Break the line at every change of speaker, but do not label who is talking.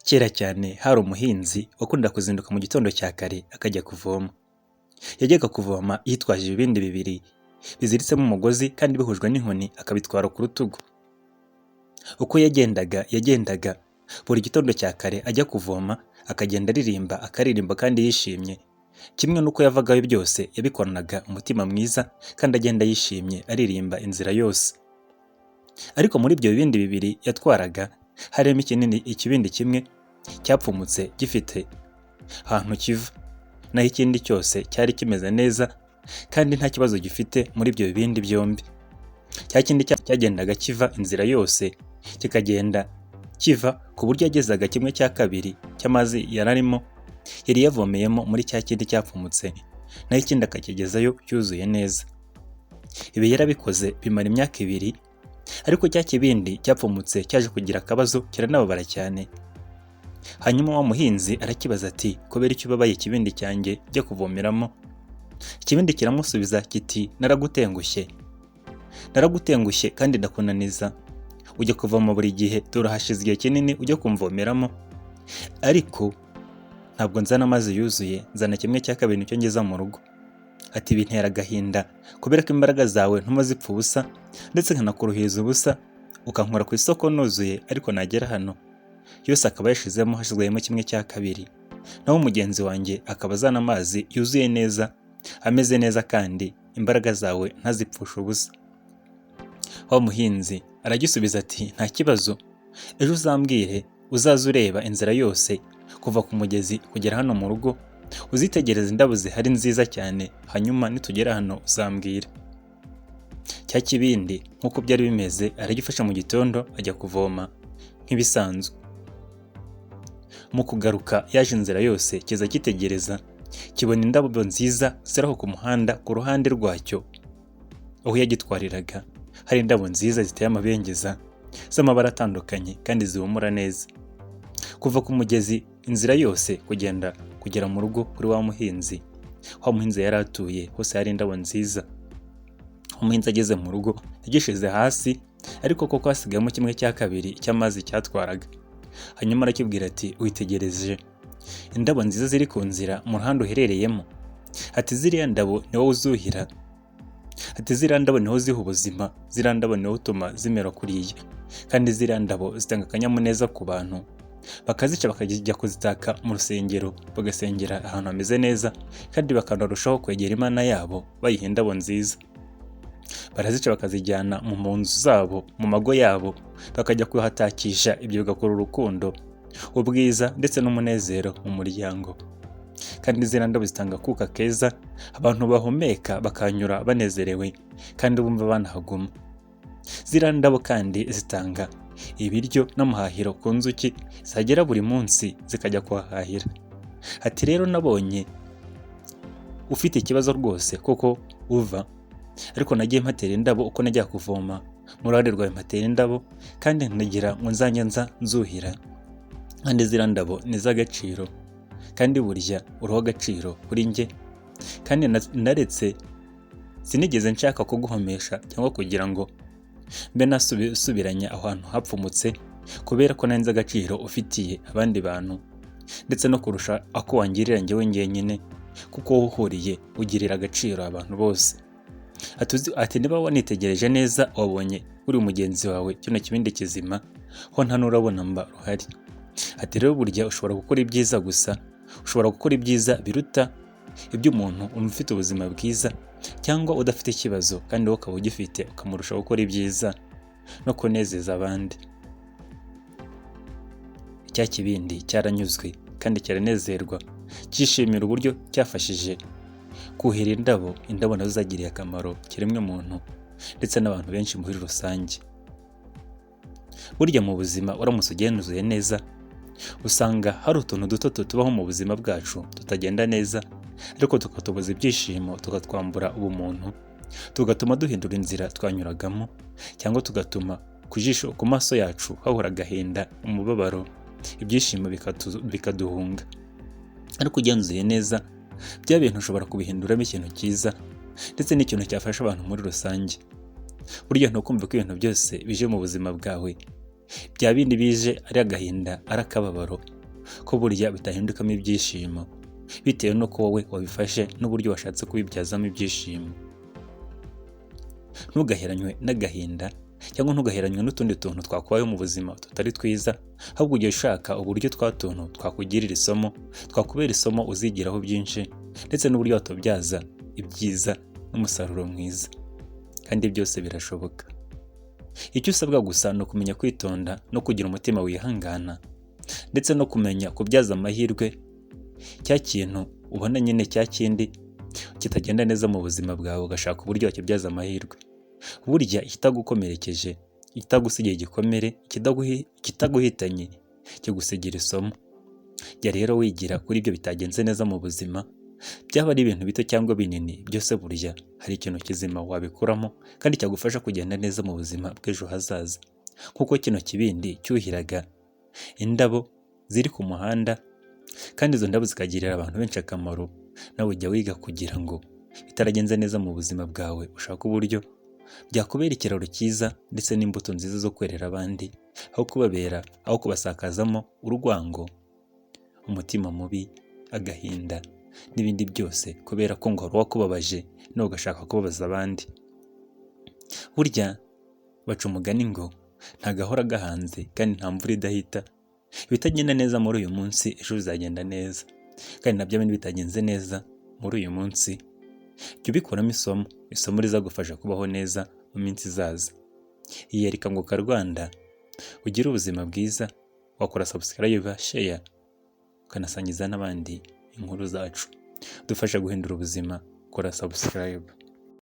Kera cyane hari umuhinzi wakundaga kuzinduka mu gitondo cya kare akajya kuvoma. Yajyaga kuvoma yitwaje ibibindi bibiri biziritsemo umugozi kandi bihujwe n'inkoni, akabitwara ku rutugu. Uko yagendaga buri gitondo cya kare ajya kuvoma, akagenda aririmba, akaririmba kandi yishimye. Kimwe n'uko yavagayo byose yabikoranaga umutima mwiza kandi agenda yishimye aririmba inzira yose. Ariko muri ibyo bibindi bibiri yatwaraga harimo ikinini, ikibindi kimwe cyapfumutse gifite ahantu kiva, naho ikindi cyose cyari kimeze neza kandi nta kibazo gifite muri ibyo bibindi byombi. Cya kindi cyagendaga kiva inzira yose, kikagenda kiva ku buryo yagezaga kimwe cya kabiri cy'amazi yari arimo yari yavomeyemo muri cya kindi cyapfumutse, naho ikindi akakigezayo cyuzuye neza. Ibi yarabikoze bimara imyaka 2, ariko cya kibindi cyapfumutse cyaje kugira akabazo, kiranababara cyane. Hanyuma wa muhinzi arakibaza ati: "Kubera icyo ubabaye, ikibindi cyanjye jya kuvomeramo?" Ikibindi kiramusubiza kiti: "Naragutengushye, naragutengushye kandi ndakunaniza. Ujya kuvoma buri gihe, dore hashize igihe kinini ujya kumvomeramo, ariko ntabwo nzana amazi yuzuye, nzana kimwe cya kabiri nicyo ngeza mu rugo." Ati: "Bintera agahinda kubera ko imbaraga zawe ntuma zipfa ubusa, ndetse nkanakuruhiriza ubusa, ukankura ku isoko nuzuye, ariko nagera hano yose akaba yashizemo, hashizwemo kimwe cya kabiri, naho mugenzi wanjye akaba azana amazi yuzuye neza, ameze neza, kandi imbaraga zawe ntazipfushe ubusa." Wa muhinzi aragisubiza ati: "Nta kibazo, ejo uzambwire, uzaze ureba inzira yose kuva ku mugezi kugera hano mu rugo, uzitegereza indabo zihari nziza cyane, hanyuma nitugera hano uzambwira." Cya kibindi nk'uko byari bimeze aragifasha, mu gitondo ajya kuvoma nk'ibisanzwe. Mu kugaruka yaje inzira yose kiza cyitegereza, kibona indabo nziza ziri aho ku muhanda. Ku ruhande rwacyo aho yagitwariraga hari indabo nziza ziteye amabengeza, z'amabara atandukanye kandi zihumura neza. Kuva ku mugezi inzira yose kugenda kugera mu rugo kuri wa muhinzi, wa muhinzi yari atuye, hose hari indabo nziza. Umuhinzi ageze mu rugo yagishize hasi, ariko koko hasigayemo kimwe cya kabiri cy'amazi cyatwaraga. Hanyuma arakibwira ati: "Witegereje indabo nziza ziri ku nzira mu ruhande uherereyemo?" Ati: "Ziriya ndabo ni wowe uzuhira." Ati: "Ziriya ndabo ni wowe uziha ubuzima, ziriya ndabo ni wowe utuma zimera kuriya, kandi ziriya ndabo zitanga akanyamuneza ku bantu, bakazica bakajya kuzitaka mu rusengero, bagasengera ahantu hameze neza kandi bakanarushaho kwegera Imana yabo bayiha indabo nziza. Barazica bakazijyana mu nzu zabo, mu mago yabo, bakajya kuhatakisha, ibyo bigakora urukundo, ubwiza ndetse n'umunezero mu muryango. Kandi ziriya ndabo zitanga akuka keza abantu bahumeka, bakanyura banezerewe kandi bumva banahaguma. Ziriya ndabo kandi zitanga ibiryo n'amahahiro ku nzuki zihagera buri munsi zikajya kuhahahira." Ati: "Rero nabonye ufite ikibazo rwose kuko uva, ariko nagiye mpatera indabo uko najya kuvoma mu ruhande rwawe, mpatera indabo kandi nagira ngo nzajye nza nzuhira, kandi ziriya ndabo ni iz'agaciro, kandi burya uriho agaciro kuri njye, kandi naretse sinigeze nshaka kuguhomesha cyangwa kugira ngo mbe nasubiranya aho hantu hapfumutse, kubera ko nari nzi agaciro ufitiye abandi bantu ndetse no kurusha ako wangirira njyewe njyenyine, kuko wowe uhuriye ugirira agaciro abantu bose." Ati: "Niba wanitegereje neza, wabonye uri mugenzi wawe kino kibindi kizima ho nta n'urabona mba ruhari." Ati: "Rero burya ushobora gukora ibyiza gusa, ushobora gukora ibyiza biruta iby'umuntu ufite ubuzima bwiza cyangwa udafite ikibazo, kandi wowe ukaba ugifite, ukamurusha gukora ibyiza no kunezeza abandi." Cya kibindi cyaranyuzwe kandi kiranezerwa, cyishimira uburyo cyafashije kuhira indabo, indabo nazo zagiriye akamaro kiremwamuntu ndetse n'abantu benshi muri rusange. Burya mu buzima uramutse ugenzuye neza, usanga hari utuntu duto tutubaho mu buzima bwacu tutagenda neza, ariko tukatubuza ibyishimo, tukatwambura ubumuntu, tugatuma duhindura inzira twanyuragamo, cyangwa tugatuma ku jisho, ku maso yacu hahora agahinda, umubabaro, ibyishimo bikaduhunga. Ariko ugenzuye neza, bya bintu ushobora kubihinduramo ikintu cyiza ndetse n'ikintu cyafasha abantu muri rusange. Burya ntukumve ko ibintu byose bije mu buzima bwawe, bya bindi bije ari agahinda, ari akababaro. ko burya bitahindukamo ibyishimo bitewe n'uko wowe wabifashe n'uburyo washatse kubibyazamo ibyishimo. Ntugaheranywe n'agahinda cyangwa ntugaheranywe n'utundi tuntu twakubayeho mu buzima tutari twiza, ahubwo ujye ushaka uburyo twa tuntu twakugirira isomo, twakubera isomo uzigiraho byinshi, ndetse n'uburyo watubyaza ibyiza n'umusaruro mwiza, kandi byose birashoboka. Icyo usabwa gusa ni ukumenya kwitonda no kugira umutima wihangana, ndetse no kumenya kubyaza amahirwe cya kintu ubona nyine, cya kindi kitagenda neza mu buzima bwawe, ugashaka uburyo wakibyaza amahirwe. Burya ikitagukomerekeje, ikitagusigiye igikomere, ikitaguhitanye kigusigira isomo. Jya rero wigira kuri ibyo bitagenze neza mu buzima, byaba ari ibintu bito cyangwa binini, byose burya hari ikintu kizima wabikuramo kandi cyagufasha kugenda neza mu buzima bw'ejo hazaza. Nk'uko kino kibindi cyuhiraga indabo ziri ku muhanda kandi izo ndabo zikagirira abantu benshi akamaro, nawe ujya wiga kugira ngo bitaragenze neza mu buzima bwawe ushake uburyo byakubera ikiraro cyiza ndetse n'imbuto nziza zo kwerera abandi, aho kubabera, aho kubasakazamo urwango, umutima mubi, agahinda n'ibindi byose, kubera ko ngo hari uwakubabaje nawe ugashaka kubabaza abandi. Burya baca umugani ngo nta gahora gahanze kandi nta mvura idahita. Ibitagenda neza muri uyu munsi ejo bizagenda neza, kandi na bya bindi bitagenze neza muri uyu munsi jya ubikuramo isomo, isomo rizagufasha kubaho neza mu minsi izaza. Iyi yari Kanguka Rwanda, ugire ubuzima bwiza, wakora subscribe, share, ukanasangiza n'abandi inkuru zacu. Dufasha guhindura ubuzima, kora subscribe.